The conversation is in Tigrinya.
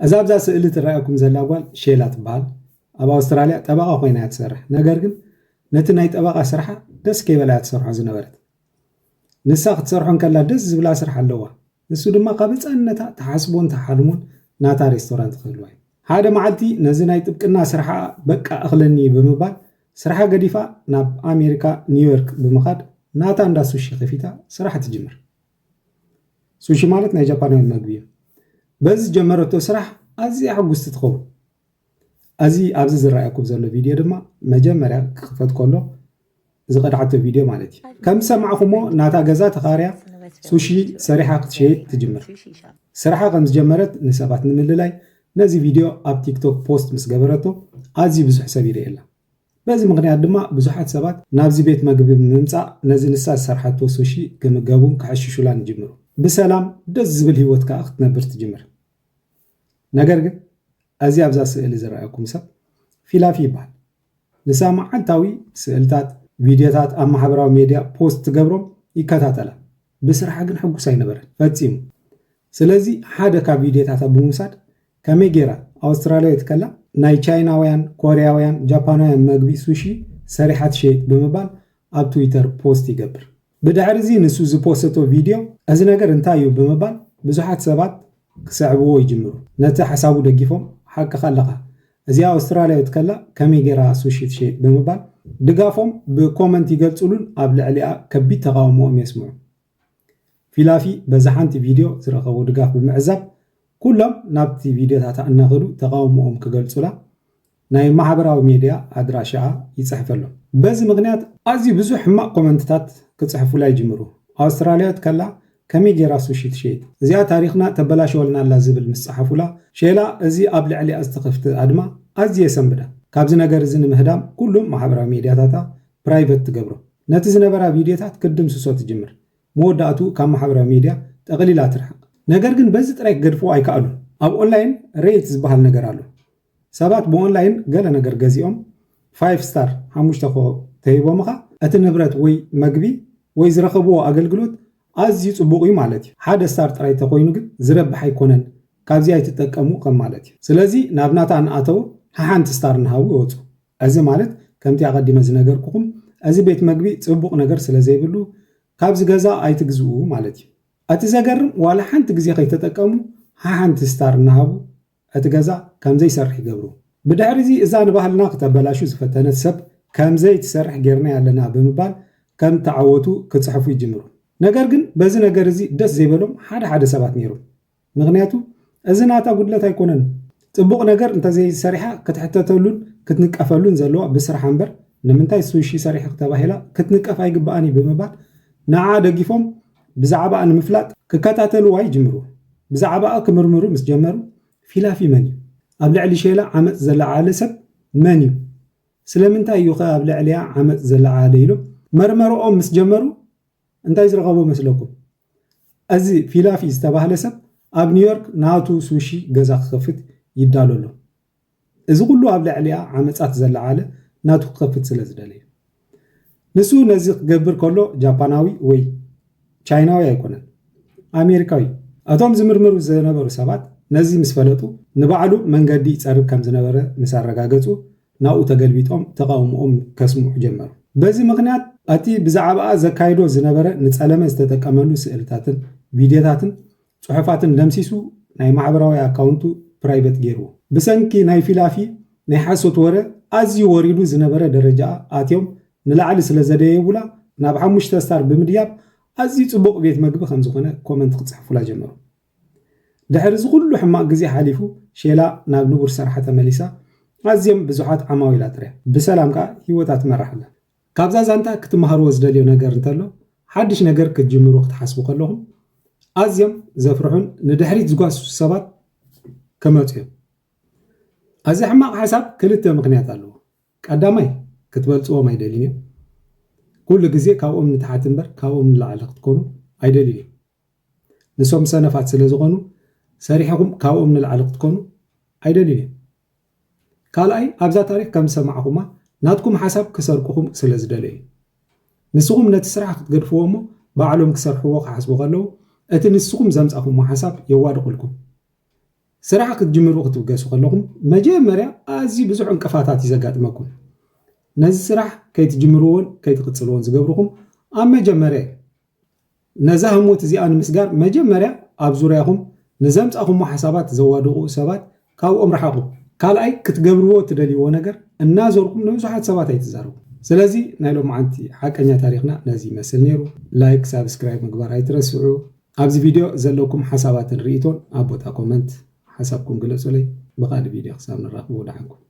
እዛ ኣብዛ ስእሊ ትረኣየኩም ዘላ ጓል ሼላ ትበሃል። ኣብ ኣውስትራልያ ጠበቓ ኮይና እያ ትሰርሕ። ነገር ግን ነቲ ናይ ጠበቓ ስርሓ ደስ ከይበላ እያ ትሰርሖ ዝነበረት። ንሳ ክትሰርሖ እንከላ ደስ ዝብላ ስራሕ ኣለዋ። ንሱ ድማ ካብ ህፃንነታ ትሓስቦን ትሓልሞን ናታ ሬስቶራንት ክህልዋ እዩ። ሓደ መዓልቲ ነዚ ናይ ጥብቅና ስርሓ በቃ እኽለኒ ብምባል ስርሓ ገዲፋ ናብ ኣሜሪካ ኒውዮርክ ብምኻድ ናታ እንዳ ሱሺ ከፊታ ስራሕ ትጅምር። ሱሺ ማለት ናይ ጃፓናውያን መግቢ እዩ። በዚ ዝጀመረቶ ስራሕ ኣዝያ ሕጉስቲ ትኸውን። እዚ ኣብዚ ዝረኣየኩም ዘሎ ቪድዮ ድማ መጀመርያ ክኽፈት ከሎ ዝቐድሓቶ ቪድዮ ማለት እዩ። ከም ዝሰማዕኹሞ ናታ ገዛ ተኻርያ ሱሺ ሰሪሓ ክትሸይጥ ትጅምር። ስርሓ ከም ዝጀመረት ንሰባት ንምልላይ ነዚ ቪድዮ ኣብ ቲክቶክ ፖስት ምስ ገበረቶ ኣዝዩ ብዙሕ ሰብ ይርእየላ። በዚ ምኽንያት ድማ ብዙሓት ሰባት ናብዚ ቤት መግቢ ብምምጻእ ነዚ ንሳ ዝሰርሓቶ ሱሺ ክምገቡን ክሕሽሹላን ይጅምሩ። ብሰላም ደስ ዝብል ህይወት ከኣ ክትነብር ትጅምር። ነገር ግን እዚ ኣብዛ ስእሊ ዝረኣየኩም ሰብ ፊላፊ ይበሃል። ንሳ መዓልታዊ ስእልታት፣ ቪድዮታት ኣብ ማሕበራዊ ሜድያ ፖስት ትገብሮም ይከታተላ። ብስርሓ ግን ሕጉስ ኣይነበረን ፈጺሙ። ስለዚ ሓደ ካብ ቪድዮታታ ብምውሳድ ከመይ ገይራ ኣውስትራልያዊት ከላ ናይ ቻይናውያን፣ ኮርያውያን፣ ጃፓናውያን መግቢ ሱሺ ሰሪሓ ትሸይጥ ብምባል ኣብ ትዊተር ፖስት ይገብር። ብድሕሪ እዚ ንሱ ዝፖሰቶ ቪድዮ እዚ ነገር እንታይ እዩ ብምባል ብዙሓት ሰባት ክስዕብዎ ይጅምሩ። ነቲ ሓሳቡ ደጊፎም ሓቅኻ ኣለኻ፣ እዚኣ ኣውስትራልያዊት ከላ ከመይ ገይራ ሱሺ ትሸይጥ ብምባል ድጋፎም ብኮመንት ይገልጹሉን ኣብ ልዕሊኣ ከቢድ ተቓውሞኦም የስምዑ። ፊላፊ በዛ ሓንቲ ቪድዮ ዝረኸቦ ድጋፍ ብምዕዛብ ኩሎም ናብቲ ቪድዮታታ እናኸዱ ተቓውሞኦም ክገልጹላ ናይ ማሕበራዊ ሜድያ ኣድራሻኣ ይጽሕፈሎም። በዚ ምኽንያት ኣዝዩ ብዙሕ ሕማቕ ኮመንትታት ክጽሕፉላ ይጅምሩ። ኣውስትራልያዊት ከላ ከመይ ገይራ ሱሺ ትሸይጥ? እዚኣ ታሪኽና ተበላሽወልና ኣላ ዝብል ምስ ጸሓፉላ፣ ሼላ እዚ ኣብ ልዕሊኣ ዝተኸፍተ ኣድማ ኣዝዩ የሰንብዳ። ካብዚ ነገር እዚ ንምህዳም ኩሉም ማሕበራዊ ሜድያታታ ፕራይቨት ትገብሮ። ነቲ ዝነበራ ቪድዮታት ክትድምስሶ ትጅምር። መወዳእቱ ካብ ማሕበራዊ ሜድያ ጠቕሊላ ትርሕቕ። ነገር ግን በዚ ጥራይ ክገድፍዎ ኣይከኣሉን። ኣብ ኦንላይን ሬት ዝበሃል ነገር ኣሎ። ሰባት ብኦንላይን ገለ ነገር ገዚኦም ፋይቭ ስታር ሓሙሽተ ኮኸብ ተሂቦምኻ እቲ ንብረት ወይ መግቢ ወይ ዝረኸብዎ ኣገልግሎት ኣዝዩ ጽቡቕ እዩ ማለት እዩ። ሓደ ስታር ጥራይ ተኾይኑ ግን ዝረብሕ ኣይኮነን፣ ካብዚ ኣይትጠቀሙ ከም ማለት እዩ። ስለዚ ናብ ናታ እናኣተው ሓሓንቲ ስታር እናሃቡ ይወጹ። እዚ ማለት ከምቲ ኣቐዲመ ዝነገርኩኹም እዚ ቤት መግቢ ጽቡቕ ነገር ስለ ዘይብሉ ካብዚ ገዛ ኣይትግዝኡ ማለት እዩ። እቲ ዘገርም ዋላ ሓንቲ ግዜ ከይተጠቀሙ ሓሓንቲ ስታር እናሃቡ እቲ ገዛ ከም ዘይሰርሕ ይገብሩ። ብድሕሪ እዚ እዛ ንባህልና ክተበላሹ ዝፈተነት ሰብ ከም ዘይትሰርሕ ጌርናያ ኣለና ብምባል ከም ተዓወቱ ክጽሕፉ ይጅምሩ። ነገር ግን በዚ ነገር እዚ ደስ ዘይበሎም ሓደ ሓደ ሰባት ነይሮም። ምኽንያቱ እዚ ናታ ጉድለት ኣይኮነን። ጽቡቕ ነገር እንተዘይሰሪሓ ክትሕተተሉን ክትንቀፈሉን ዘለዋ ብስርሓ እምበር ንምንታይ ሱሺ ሰሪሕኺ ተባሂላ ክትንቀፍ ኣይግብኣን እዩ ብምባል ንዓ ደጊፎም ብዛዕባኣ ንምፍላጥ ክከታተልዋ ይጅምሩ። ብዛዕባኣ ክምርምሩ ምስ ጀመሩ ፊላፊ መን እዩ? ኣብ ልዕሊ ሼላ ዓመጽ ዘለዓለ ሰብ መን እዩ? ስለምንታይ እዩ ኸ ኣብ ልዕሊኣ ዓመጽ ዘለዓለ ኢሎም መርመርኦም ምስ ጀመሩ እንታይ ዝረኸቡ መስለኩም? እዚ ፊላፊ ዝተባህለ ሰብ ኣብ ኒውዮርክ ናቱ ሱሺ ገዛ ክኸፍት ይዳሎ ኣሎ። እዚ ኩሉ ኣብ ልዕሊኣ ዓመጻት ዘለዓለ ናቱ ክኸፍት ስለ ዝደለየ። ንሱ ነዚ ክገብር ከሎ ጃፓናዊ ወይ ቻይናዊ ኣይኮነን፣ ኣሜሪካዊ። እቶም ዝምርምሩ ዝነበሩ ሰባት ነዚ ምስ ፈለጡ ንባዕሉ መንገዲ ይጸርግ ከም ዝነበረ ምስ ኣረጋገጹ ናብኡ ተገልቢጦም ተቓውሞኦም ከስምዑ ጀመሩ። በዚ ምኽንያት እቲ ብዛዕባኣ ዘካይዶ ዝነበረ ንጸለመ ዝተጠቀመሉ ስእልታትን ቪድዮታትን ጽሑፋትን ደምሲሱ ናይ ማሕበራዊ ኣካውንቱ ፕራይቨት ገይርዎ። ብሰንኪ ናይ ፊላፊ ናይ ሓሶት ወረ ኣዝዩ ወሪዱ ዝነበረ ደረጃ ኣትዮም ንላዕሊ ስለ ዘደየቡላ ናብ ሓሙሽተ ስታር ብምድያብ ኣዝዩ ጽቡቕ ቤት መግቢ ከም ዝኾነ ኮመንት ክጽሕፉላ ጀመሩ። ድሕሪ እዚ ኩሉ ሕማቕ ግዜ ሓሊፉ ሼላ ናብ ንቡር ስርሓ ተመሊሳ ኣዝዮም ብዙሓት ዓማዊል ኣጥርያ ብሰላም ከኣ ህይወታ ትመርሕ ኣላ። ካብዛ ዛንታ ክትመሃርዎ ዝደልዮ ነገር እንተሎ ሓድሽ ነገር ክትጅምሩ ክትሓስቡ ከለኹም ኣዝዮም ዘፍርሑን ንድሕሪት ዝጓስሱ ሰባት ክመፁ እዮም። እዚ ሕማቕ ሓሳብ ክልተ ምኽንያት ኣለዎ። ቀዳማይ ክትበልፅዎም ኣይደልዩን እዮም። ኩሉ ግዜ ካብኦም ንታሕቲ እምበር ካብኦም ንላዕሊ ክትኮኑ ኣይደልዩን እዮም። ንሶም ሰነፋት ስለ ዝኾኑ ሰሪሕኹም ካብኦም ንላዕሊ ክትኮኑ ኣይደልዩን እዮም። ካልኣይ ኣብዛ ታሪክ ከም ዝሰማዕኹማ ናትኩም ሓሳብ ክሰርቁኹም ስለ ዝደለዩ ንስኹም ነቲ ስራሕ ክትገድፍዎ እሞ ባዕሎም ክሰርሕዎ ክሓስቡ ከለዉ እቲ ንስኹም ዘምጻኹሞ ሓሳብ የዋድቑልኩም። ስራሕ ክትጅምሩ ክትብገሱ ከለኹም መጀመርያ ኣዝዩ ብዙሕ ዕንቅፋታት እዩ ዘጋጥመኩም። ነዚ ስራሕ ከይትጅምርዎን ከይትቕጽልዎን ዝገብርኹም ኣብ መጀመርያ ነዛ ህሞት እዚኣ ንምስጋር መጀመርያ ኣብ ዙርያኹም ንዘምጻኹሞ ሓሳባት ዘዋድቑ ሰባት ካብኦም ረሓቑ። ካልኣይ ክትገብርዎ እትደልይዎ ነገር እናዞርኩም ንብዙሓት ሰባት ኣይትዛረቡ። ስለዚ ናይ ሎማዓንቲ ሓቀኛ ታሪኽና ነዚ ይመስል ነይሩ። ላይክ፣ ሳብስክራይብ ምግባር ኣይትረስዑ። ኣብዚ ቪድዮ ዘለኩም ሓሳባትን ርእይቶን ኣብ ቦታ ኮመንት ሓሳብኩም ግለጹለይ። ብኻልእ ቪድዮ ክሳብ ንራኽብ ወድሓንኩም።